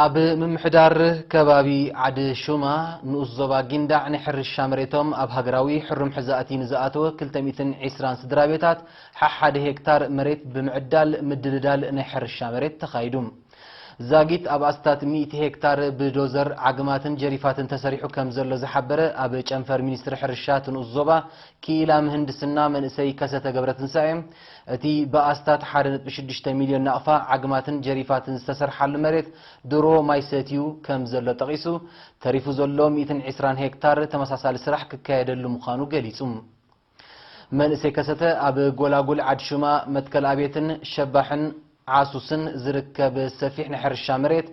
ኣብ ምምሕዳር ከባቢ ዓዲ ሹማ ንኡስ ዞባ ጊንዳዕ ናይ ሕርሻ መሬቶም ኣብ ሃገራዊ ሕሩም ሕዛእቲ ንዝኣተወ ክልተ ሚእትን ዕስራን ስድራ ቤታት ሓሓደ ሄክታር መሬት ብምዕዳል ምድልዳል ናይ ሕርሻ መሬት ተኻይዱ። ዛጊት ኣብ ኣስታት ሚእቲ ሄክታር ብዶዘር ዓግማትን ጀሪፋትን ተሰሪሑ ከም ዘሎ ዝሓበረ ኣብ ጨንፈር ሚኒስትሪ ሕርሻ እቲ ንኡስ ዞባ ክኢላ ምህንድስና መንእሰይ ከሰተ ገብረትንሳኤ፣ እቲ ብኣስታት ሓደ ነጥቢ ሽዱሽተ ሚልዮን ናቕፋ ዓግማትን ጀሪፋትን ዝተሰርሓሉ መሬት ድሮ ማይ ሰትዩ ከም ዘሎ ጠቒሱ፣ ተሪፉ ዘሎ ሚእትን ዕስራን ሄክታር ተመሳሳሊ ስራሕ ክካየደሉ ምዃኑ ገሊጹ። መንእሰይ ከሰተ ኣብ ጎላጉል ዓድሹማ፣ መትከል ኣቤትን ሸባሕን ዓሱስን ዝርከብ ሰፊሕ ናይ ሕርሻ መሬት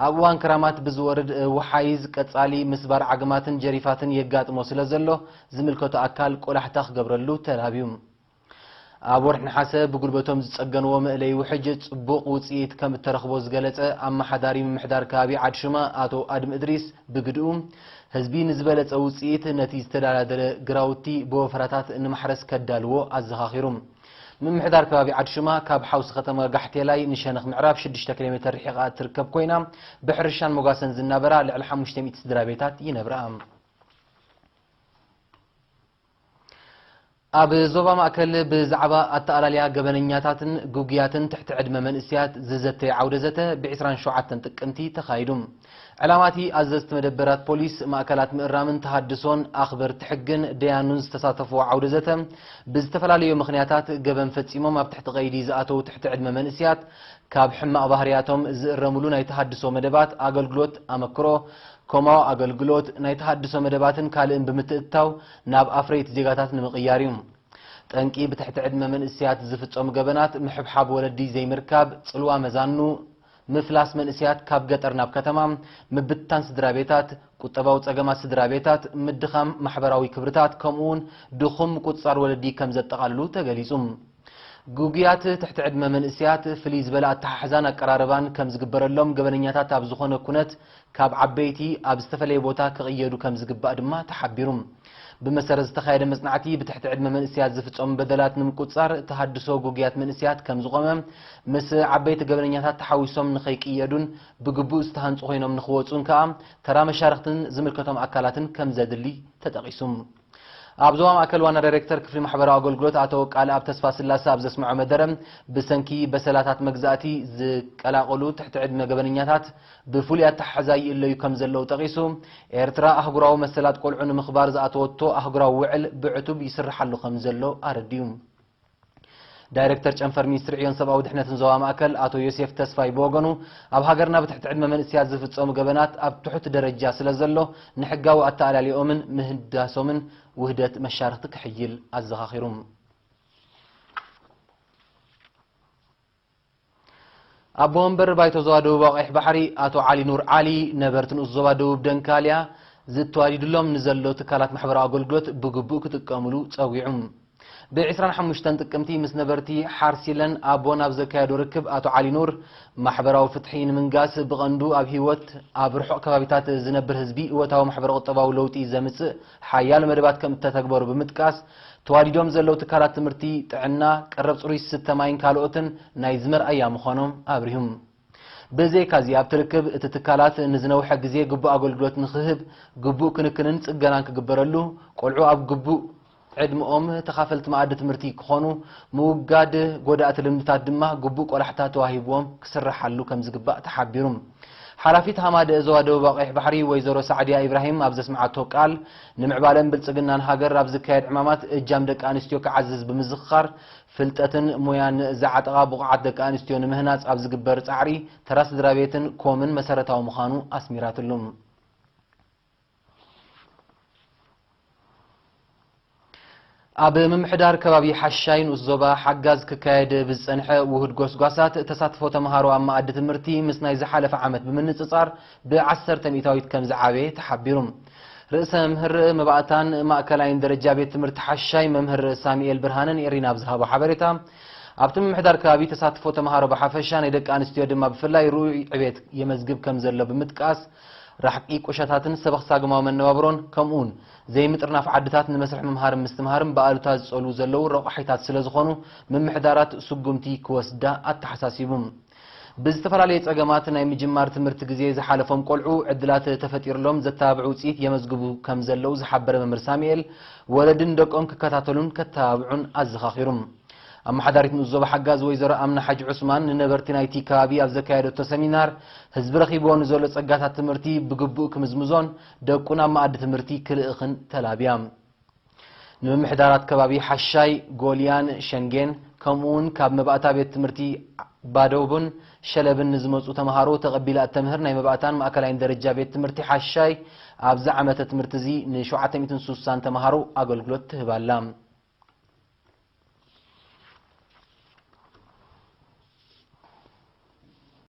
ኣብ እዋን ክራማት ብዝወርድ ወሓይዝ ቀጻሊ ምስባር ዓግማትን ጀሪፋትን የጋጥሞ ስለ ዘሎ ዝምልከቶ ኣካል ቆላሕታ ክገብረሉ ተላብዩ። ኣብ ወርሒ ነሓሰ ብጉልበቶም ዝጸገንዎ መእለይ ውሕጅ ጽቡቕ ውጽኢት ከም እተረኽቦ ዝገለጸ ኣመሓዳሪ ምምሕዳር ከባቢ ዓድሹማ ኣቶ ኣድም እድሪስ ብግድኡ፣ ህዝቢ ንዝበለጸ ውጽኢት ነቲ ዝተደላደለ ግራውቲ ብወፈራታት ንማሕረስ ከዳልዎ ኣዘኻኺሩ። ምምሕዳር ከባቢ ዓድሹማ ካብ ሓውሲ ከተማ ጋሕቴላይ ንሸነኽ ምዕራብ ሽዱሽተ ኪሎ ሜተር ርሒቓ እትርከብ ኮይና፣ ብሕርሻን ሞጋሰን ዝናበራ ልዕሊ ሓሙሽተ ሚእቲ ስድራ ቤታት ይነብራ። ኣብ ዞባ ማእከል ብዛዕባ ኣተኣላልያ ገበነኛታትን ግጉያትን ትሕቲ ዕድመ መንእሰያት ዝዘተየ ዓውደ ዘተ ብ ዕስራን ሸውዓተን ጥቅምቲ ተኻይዱ። ዕላማ እቲ ኣዘዝቲ መደበራት ፖሊስ፣ ማእከላት ምእራምን ተሃድሶን ኣኽበርቲ ሕግን ደያኑን ዝተሳተፍዎ ዓውደ ዘተ፣ ብዝተፈላለዩ ምኽንያታት ገበን ፈጺሞም ኣብ ትሕቲ ቀይዲ ዝኣተዉ ትሕቲ ዕድመ መንእሰያት ካብ ሕማቕ ባህርያቶም ዝእረምሉ ናይ ተሃድሶ መደባት ኣገልግሎት ኣመክሮ፣ ኮማዊ ኣገልግሎት፣ ናይ ተሃድሶ መደባትን ካልእን ብምትእትታው ናብ ኣፍረይቲ ዜጋታት ንምቕያር እዩ። ጠንቂ ብትሕቲ ዕድመ መንእሰያት ዝፍጸሙ ገበናት፣ ምሕብሓብ ወለዲ ዘይምርካብ፣ ጽልዋ መዛኑ፣ ምፍላስ መንእሰያት ካብ ገጠር ናብ ከተማ፣ ምብትታን ስድራ ቤታት፣ ቁጠባዊ ጸገማት ስድራ ቤታት፣ ምድኻም ማሕበራዊ ክብርታት፣ ከምኡውን ድኹም ምቁጽጻር ወለዲ ከም ዘጠቓልሉ ተገሊጹ። ግጉያት ትሕቲ ዕድመ መንእሰያት ፍልይ ዝበለ ኣተሓሕዛን ኣቀራርባን ከም ዝግበረሎም፣ ገበነኛታት ኣብ ዝኾነ ኩነት ካብ ዓበይቲ ኣብ ዝተፈለየ ቦታ ክቕየዱ ከም ዝግባእ ድማ ተሓቢሩ። ብመሰረት ዝተኻየደ መጽናዕቲ፣ ብትሕቲ ዕድመ መንእሰያት ዝፍጸሙ በደላት ንምቁጽጻር ተሃድሶ ግጉያት መንእሰያት ከም ዝቖመ፣ ምስ ዓበይቲ ገበነኛታት ተሓዊሶም ንኸይቅየዱን ብግቡእ ዝተሃንጹ ኮይኖም ንኽወጹን ከኣ ተራ መሻርኽትን ዝምልከቶም ኣካላትን ከም ዘድሊ ተጠቒሱ። ኣብ ዞባ ማእከል ዋና ዳይሬክተር ክፍሊ ማሕበራዊ ኣገልግሎት ኣቶ ቃልኣብ ተስፋስላሰ ኣብ ዘስምዖ መደረ፣ ብሰንኪ በሰላታት መግዛእቲ ዝቀላቐሉ ትሕቲ ዕድመ ገበነኛታት ብፍሉይ ኣተሓሕዛ ይእለዩ ከም ዘለዉ ጠቒሱ፣ ኤርትራ ኣህጉራዊ መሰላት ቆልዑ ንምኽባር ዝኣተወቶ ኣህጉራዊ ውዕል ብዕቱብ ይስርሓሉ ከም ዘሎ ኣረዲኡ። ዳይሬክተር ጨንፈር ሚኒስትሪ ዕዮን ሰብኣዊ ድሕነትን ዞባ ማእከል ኣቶ ዮሴፍ ተስፋይ ብወገኑ፣ ኣብ ሃገርና ብትሕቲ ዕድመ መንእሰያት ዝፍጸሙ ገበናት ኣብ ትሑት ደረጃ ስለ ዘሎ፣ ንሕጋዊ ኣተኣላልያኦምን ምህዳሶምን ውህደት መሻርኽቲ ክሕይል ኣዘኻኺሩ። ኣቦ ወንበር ባይቶ ዞባ ደቡባዊ ቀይሕ ባሕሪ ኣቶ ዓሊ ኑር ዓሊ፣ ነበርቲ ንኡስ ዞባ ደቡብ ደንካልያ ዝተዋዲድሎም ንዘሎ ትካላት ማሕበራዊ ኣገልግሎት ብግቡእ ክጥቀምሉ ጸዊዑ። ብ ዕስራን ሓሙሽተን ጥቅምቲ ምስ ነበርቲ ሓርሲለን ኣቦን ኣብ ዘካየዶ ርክብ ኣቶ ዓሊ ኑር፣ ማሕበራዊ ፍትሒ ንምንጋስ ብቐንዱ ኣብ ህይወት ኣብ ርሑቕ ከባቢታት ዝነብር ህዝቢ እወታዊ ማሕበረ ቁጠባዊ ለውጢ ዘምጽእ ሓያሎ መደባት ከም እተተግበሩ ብምጥቃስ፣ ተዋዲዶም ዘለዉ ትካላት ትምህርቲ፣ ጥዕና፣ ቀረብ ጽሩይ ዝስተ ማይን ካልኦትን ናይ ዝመርኣያ ምዃኖም ኣብሪሁ። ብዘይካዚ ኣብቲ ርክብ፣ እቲ ትካላት ንዝነውሐ ግዜ ግቡእ ኣገልግሎት ንኽህብ ግቡእ ክንክንን ጽገናን ክግበረሉ፣ ቆልዑ ኣብ ግቡእ ዕድመኦም ተኻፈልቲ መኣዲ ትምህርቲ ክኾኑ፣ ምውጋድ ጎዳእቲ ልምድታት ድማ ግቡእ ቆላሕታ ተዋሂብዎም ክስርሓሉ ከም ዝግባእ ተሓቢሩ። ሓላፊት ሃማደ ዞባ ደቡባዊ ቀይሕ ባሕሪ ወይዘሮ ሳዕድያ ኢብራሂም ኣብ ዘስምዓቶ ቃል፣ ንምዕባለን ብልጽግናን ሃገር ኣብ ዝካየድ ዕማማት እጃም ደቂ ኣንስትዮ ክዓዝዝ ብምዝኽኻር፣ ፍልጠትን ሞያን ዝዓጠቓ ብቑዓት ደቂ ኣንስትዮ ንምህናጽ ኣብ ዝግበር ጻዕሪ፣ ተራ ስድራ ቤትን ኮምን መሰረታዊ ምዃኑ ኣስሚራትሉ። ኣብ ምምሕዳር ከባቢ ሓሻይ ንኡስ ዞባ ሓጋዝ ክካየድ ብዝጸንሐ ውሁድ ጎስጓሳት፣ ተሳትፎ ተምሃሮ ኣብ መኣዲ ትምህርቲ ምስ ናይ ዝሓለፈ ዓመት ብምንጽጻር ብዓሰርተ ሚእታዊት ከም ዝዓበየ ተሓቢሩ። ርእሰ መምህር መባእታን ማእከላይን ደረጃ ቤት ትምህርቲ ሓሻይ መምህር ሳሙኤል ብርሃነ ንኤሪና ኣብ ዝሃቦ ሓበሬታ፣ ኣብቲ ምምሕዳር ከባቢ ተሳትፎ ተምሃሮ ብሓፈሻ ናይ ደቂ ኣንስትዮ ድማ ብፍላይ ርኡይ ዕቤት የመዝግብ ከም ዘሎ ብምጥቃስ፣ ራሕቂ ቁሸታትን ሰበኽ ሳግማዊ መነባብሮን ከምኡውን ዘይምጥርናፍ ዓድታት ንመስርሕ ምምሃርን ምስትምሃርን ብኣሉታ ዝጸልዉ ዘለዉ ረቋሒታት ስለ ዝኾኑ፣ ምምሕዳራት ስጉምቲ ክወስዳ ኣተሓሳሲቡ። ብዝተፈላለየ ጸገማት ናይ ምጅማር ትምህርቲ ግዜ ዝሓለፎም ቆልዑ ዕድላት ተፈጢርሎም ዘተባብዑ ውጽኢት የመዝግቡ ከም ዘለዉ ዝሓበረ መምህር ሳሙኤል፣ ወለድን ደቆም ክከታተሉን ከተባብዑን ኣዘኻኺሩ። ኣመሓዳሪት ንኡስ ዞባ ሓጋዝ ወይዘሮ ኣምና ሓጅ ዑስማን ንነበርቲ ናይቲ ከባቢ ኣብ ዘካየደቶ ሰሚናር፣ ህዝቢ ረኺብዎ ንዘሎ ጸጋታት ትምህርቲ ብግቡእ ክምዝምዞን ደቁ ናብ መኣዲ ትምህርቲ ክልእኽን ተላብያ። ንምምሕዳራት ከባቢ ሓሻይ፣ ጎልያን፣ ሸንጌን ከምኡ እውን ካብ መባእታ ቤት ትምህርቲ ባዶብን ሸለብን ንዝመፁ ተምሃሮ ተቐቢላ እተምህር ናይ መባእታን ማእከላይን ደረጃ ቤት ትምህርቲ ሓሻይ ኣብዚ ዓመተ ትምህርቲ እዚ ን760 ተምሃሮ ኣገልግሎት ትህብ ኣላ።